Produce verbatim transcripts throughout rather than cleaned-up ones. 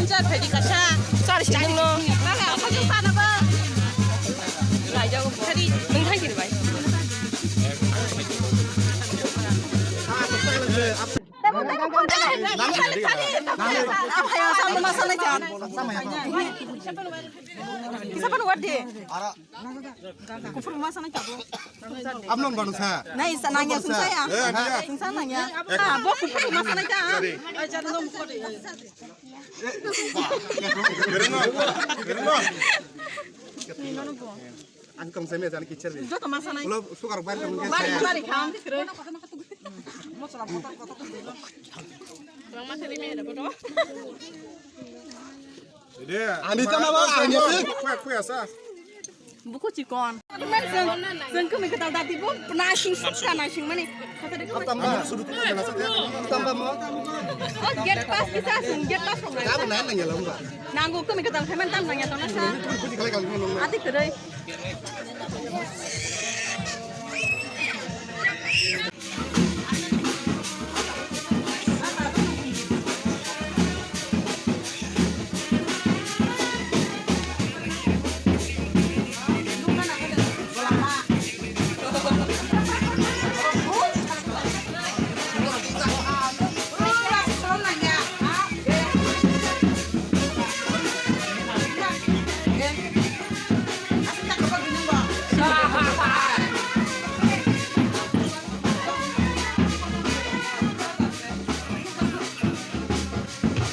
Sini jar phaidi kasa. Sar sini no. Nana, apa tu sana ba? Lai jago. Tadi, nung thang kiri bai. Tadi, tadi, tadi, tadi. Apa yang sama masa ni kan? Siapa nuwat di? Kufur masa na chabo. Abnong bano sa. Nai sa nangya sung sa ya. Eh, nangya. Sung sa nangya. Ah, bo kufur masa na cha. Sorry. Gereng no. Gereng no. Ang kong sa me jan kichar ni. Joto masa na. Ulo sugar bar kong. Bari bari kham. Masa na. Bang masa ni me na bodo. Ani tana ba, ani sih. Kuya, kuya sa. Buku cikon. Sengke mi ketal dati bu, nasing suka nasing mani. Tamba, tamba mo. Oh, gate pass bisa sing, gate pass kong. Kamu nanya nanya lomba. Nanggu kami ketal hemen tam nanya tona sa. Ati kedai.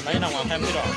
Nai nang ma family rok.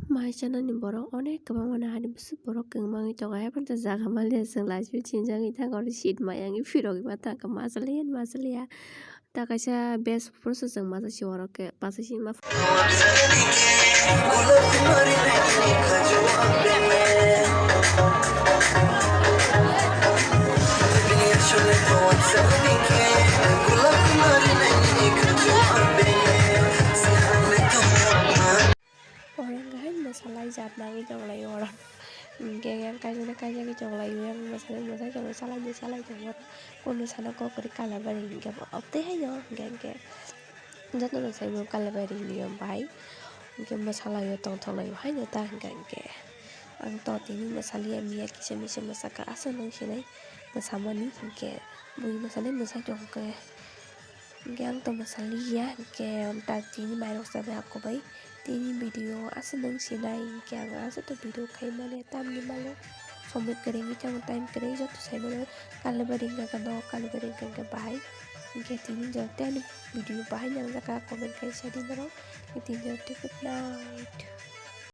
Mai chanani borok onek kwbangma nahani bwswk borok kwbangwi tongo, haiphano jaga maliya chwng lachiwi chinjagwi thangkha, oro seat mayangwi phirogwi ma thangkha, machaliya machaliya. Ta kaisa best process chwng masa si oro khe masa si ma. Oro wngkha hai mwsalai jat nangwi tonglaio oro. Hinkhe yang kaisa na kaisa khe tonglaio, yang mwsai mwsai tonglaio, salai ni salai tonglaio. Kunu sana kok kwrwi Kalabari hinkhe bo obtwi haino hinkhe hinkhe jotono saibo Kalabari hinwi o bai. Hinkhe mwsalaio tongthok laio haino ta hinkhe hinkhe. Ang to tini mwsaliya miya kisa misa mwsakha aswk nung sinai mwsamani hinkhe bui mwsanai mwsai tongkhe. Hinkhe ang tongma saliya, hinkhe ta tini mairok chabai ako bai tini video aswk nung sinai, hinkhe ang aswk to video khai mani tamni malo somoi kwrwi wngwi thango, time kwrwi joto sai mano. Kalabari wngkha khe no, Kalabari wngkha khe bahai, hinkhe tini joto ani video bahai nangjak kha comment khai sadi norok, hinkhe tini joto good night.